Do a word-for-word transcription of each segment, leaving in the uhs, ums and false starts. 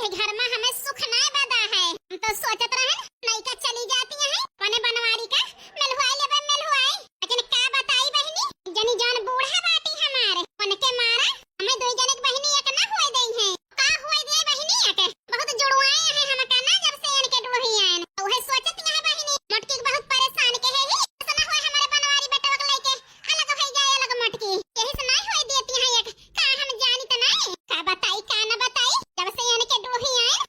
घर मा हमें सुख नाय बदा है। हम तो सोचत रहन, नइका चली जाती है, अपने बनवारी का मेलहुआई लेबे, मेलहुआई। लेकिन का बताई बहिनी, जनी जौन बूढ़ा बाटी हमारे, उनके मारा हमें दुई जने के बहिनी एक ना होए देई है। का होए दे बहिनी एक? बहुत जुड़वाए हैं हमका ना, जब से इनके डोही आयन। उहे सोचत यहाँ बहिनी, मोटकी के बहुत परेशान के है ही। ऐसा ना होए हमारे बनवारी बेटवा के लेके अलग होई जाए, अलग मोटकी। यही से नहीं होए देती है एक। का हम जानी त नहीं? का बताई, का ना बताई? जब से इनके डोही आयन,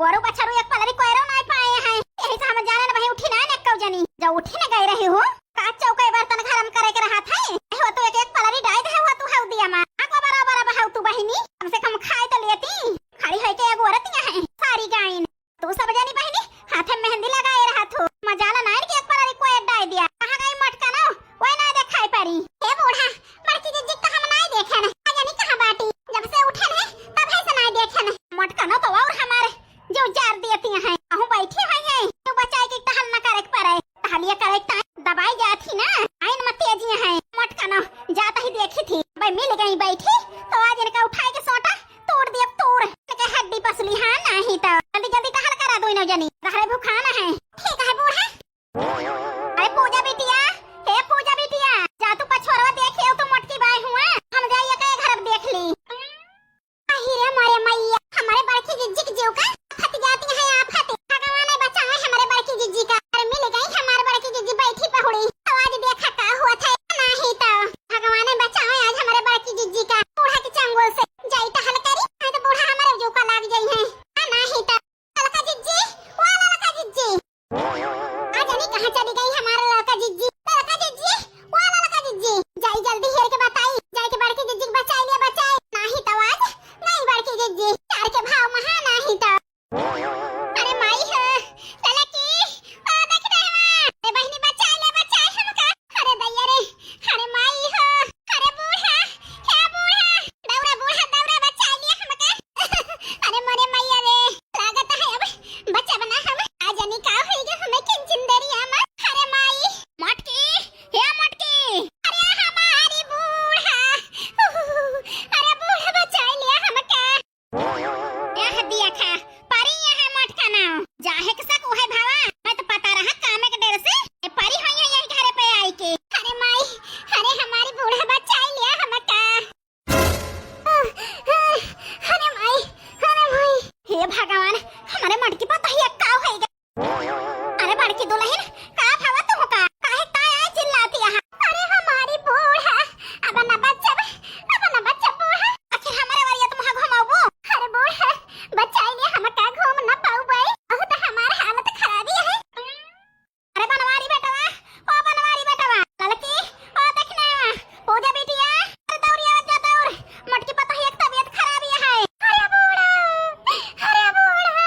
वरु बछरू एक पलरी कोयरो नाई पाए हैं। यही से हम जाने न वही उठी ना न कौ जनी। जब उठी न गई रही हो, का चौके बर्तन घर में करे के रहत है। हो तो एक एक पलरी डाई दे हो तू हौ दिया माँ। आको बराबर अब हौ तू बहिनी। कम से कम खाए तो लेती। खड़ी होई के एगो औरत यहाँ है। सारी गाइन। तू सब जनी बहिनी, हाथे मेहंदी लगाए रहत हो। मजाला नाइन के एक पलरी कोई डाई दिया। कहाँ गई मोटकनो? वही ना देखाई पड़ी। हे बूढ़ा, बड़की जिज्जी तो हम नाई देखे न। आ जनी कहाँ बाटी? जब से उठे न, तब है से नाई देखे न। मोटकनो तो और हमारे जो जार देती हैं। कहूँ बैठी हुई है, तू बचाए के टहल न करे के पड़े। टहलिया करे के टाइम दबाई जात ही ना। आइन में तेजी है। मोटकनो, जात ही देखी थी। भाई मिल गई बैठी, तो आज इनका उठाए के सोटा तोड़ दिया, तोड़ के हड्डी पसली, हाँ, नाही तो। जल्दी, जल्दी टहल करा दोनों जनी, रहरे भुखान है। ठीक है बूढ़ा। अरे पूजा बिटिया, हे पूजा बिटिया, जा तू पछोरवा देखे हो तो मोटकी बाई हुआ, हम जाइए के घर देख ली। अहि रे मोरे मैया, हमारे बड़की जिज्जी के जीव का फट जाती है आफत। भगवान बचावे हमारे बड़की जिज्जी का। अरे मिल गई हमारे बड़की जिज्जी बैठी पहुड़ी। तो आज देखा का हुआ था, नाही तो। भगवान बचावे आज हमारे बड़की जिज्जी का। बूढ़ा के चंगुल से जाई टहल करी, नहीं तो बूढ़ा हमारे जो का लाग जाई है। हाँ, नाही तो। ललका जिज्जी, ओ ललका जिज्जी। आ जानी कहाँ चली गई हमार ललका जिज्जी। ललका जिज्जी, ओ ललका जिज्जी। जाई जल्दी हेर के बताई, जाई के बड़की जिज्जी के बचाई लिया, बचाई। नाही तो आज गई बड़की जिज्जी। चार के भाव महा नाही तो। अरे माई हो, ललकी, ओ देख रे हमार। अरे बहिनी बचाई ले, बचाई हमका। अरे दैया रे, अरे माई हो, अरे बूढ़ा, हे बूढ़ा, दौड़ा बूढ़ा, दौड़ा बचाई लिया हमका। अरे मोरे मैया रे, लागत है अब बचब ना हम। आ जानी का होई गे हमें किन जिंदरिया में। अरे माई, मोटकी, हे मोटकी, अरे हमारी बूढ़ा, अरे बूढ़ा बचाई लिया हमका। यह दिया खा, परी यह मोटकनो, जाहे के सक उहे भावा, मैं तो पता रहा कामे के डर से, ए परी होई है यही घरे पे आई के। अरे माई, अरे हमारी बूढ़ा बचाई लिया हमका। अरे माई, अरे माई। हे भगवान, हमारे मोटकी पतोहिया का होई गे? अरे बड़की दुलहिन, का भवा तुमका? काहे ताय आय चिल्लाती अहा? अरे हमारी बूढ़ा, अब न बचब, अब न बचब बूढ़ा। आखिर हमारे वरिया तुम घुमाबो? अरे बूढ़ा, बचाई ले हमका, घूम न पाउबे। बहुत हमार हालत खराबी है। अरे बनवारी बेटवा, ओ बनवारी बेटवा, ललकी, ओ देखना, पूजा बिटिया, अरे दौड़िया जा दौड़, मोटकी पतोहिया के तबीयत खराबी है। अरे बूढ़ा, अरे बूढ़ा।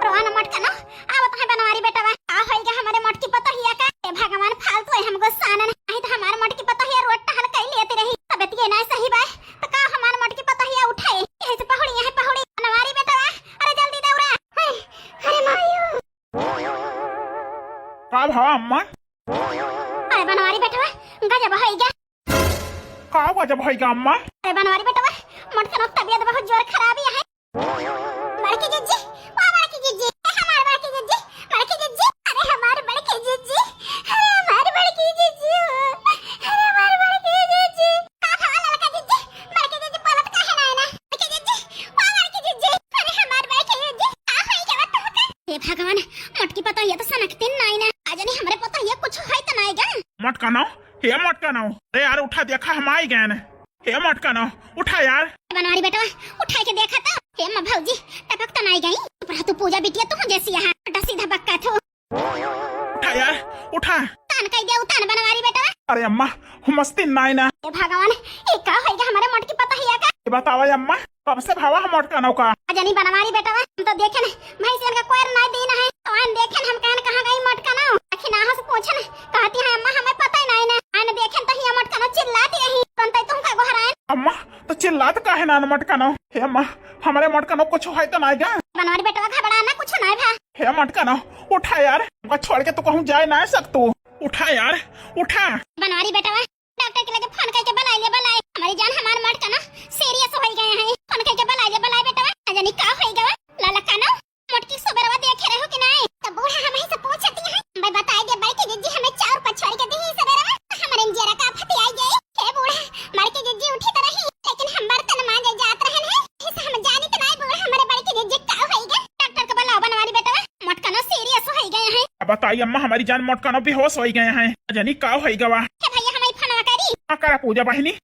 रोआ न मोटकनो, आवत है बनवारी बेटवा। का होइगा हमरे मोटकी पतोहिया का? ए भगवान, फालतू है हमको सानन। नहीं तो हमार मोटकी पतोहिया रोज टहल कई लेती रही। तबियत ये ना सही बा, तो का हमार मोटकी पतोहिया उठे? यही से पहुड़ी, यही पहुड़ी। बनवारी बेटवा, अरे जल्दी दौड़ा। हाय, अरे मायो। का भा अम्मा? अरे बनवारी बेटवा, गजब होइगा। का गजब होइगा अम्मा? अरे बनवारी बेटवा, मोटकनो तबियत बहुत जोर खराबी है। बड़की जिज्जी, ओ बड़की जिज्जी, ए हमार बड़की जिज्जी, बड़की जिज्जी, अरे हमार बड़की जिज्जी, अरे हमार बड़की जिज्जी, अरे हमार बड़की जिज्जी। का भवा ललका जिज्जी, बड़की जिज्जी बोलत काहे नाय ना? बड़की जिज्जी, ओ बड़की जिज्जी, अरे हमार बड़की जिज्जी, का होई गवा तोहका? हे भगवान, मोटकी पतोहिया तो सनकतिन नाय ना। आ जानी हमरे पतोहिया कुछ होई त नाय गा। मोटकनो, हे मोटकनो, अरे यार उठा देखा हम आई गए। हे मोटकनो, उठा यार। बनवारी बेटवा, उठाई के देखा तो। हे अम्मा भौजी, टपक तो नाई गई? चुप रह तू पूजा बिटिया, तू जैसी यहाँ उल्टा सीधा बक्का थू। उठा यार, उठा। तान कई दे, उतान बनवारी बेटवा। अरे अम्मा, हम मस्ती नाई ना। हे भगवान, ये का होइगा हमारे मोटकी पतोहिया का? ये बतावा अम्मा, कब से भावा हम मोटकनो का? आ जानी बनवारी बेटवा, हम तो देखे न, भैंसियन का कोयर नाई दीन है। तो आन देखे न, हम कहन कहाँ गई मोटकनो? अखिनाहा से पूछन, कहती है अम्मा हमें पता ही नाई ना। आन देखे न तो हिया मोटकनो चिल्लाती रही, तुरंत तुमका गोहरायन। अम्मा, तो चिल्लात काहे ना मोटकनो? हे अम्मा, हमरे मोटकनो कुछ है तो नाई गा? बनवारी बेटवा घबरा ना, कुछ नाई भा। हे मोटकनो, उठा यार, हमका छोड़ के तू कहूँ जाए ना सकतू। उठा यार, उठा। बनवारी बेटवा, डॉक्टर के लगे फोन करके बुलाई ले, बुलाई। हमारी जान, हमार मोटकनो serious होई गए हैं। फोन करके बुलाई ले, बुलाई बेटवा। आ जानी का होई गवा? ललकनो, मोटकी सुबेरवा देखे रहो कि नहीं? तो बूढ़ा हम ही से पूछती है। मैं बताई दे, बड़की जिज्जी हमें चाउर पछोड़ के दी सुबेरवा। तो हमारे इंजेरा का फतियाई गई। हे बूढ़ा, बड़की जिज्जी उठी तो रही, लेकिन हम बर्तन मांजे जात रहन है। इसे हम जानी तो नहीं बूढ़ा, हमारे बड़की जिज्जी का होई गए? डॉक्टर के बुलाओ बनवारी बेटवा, मोटकनो serious होई गए हैं। अब बताई अम्मा, हमारी जान मोटकनो बेहोश होई गए हैं। जानी का होई गवा? हे भैया, हम ही फोनवा करी। हाँ, करा पूजा बहिनी।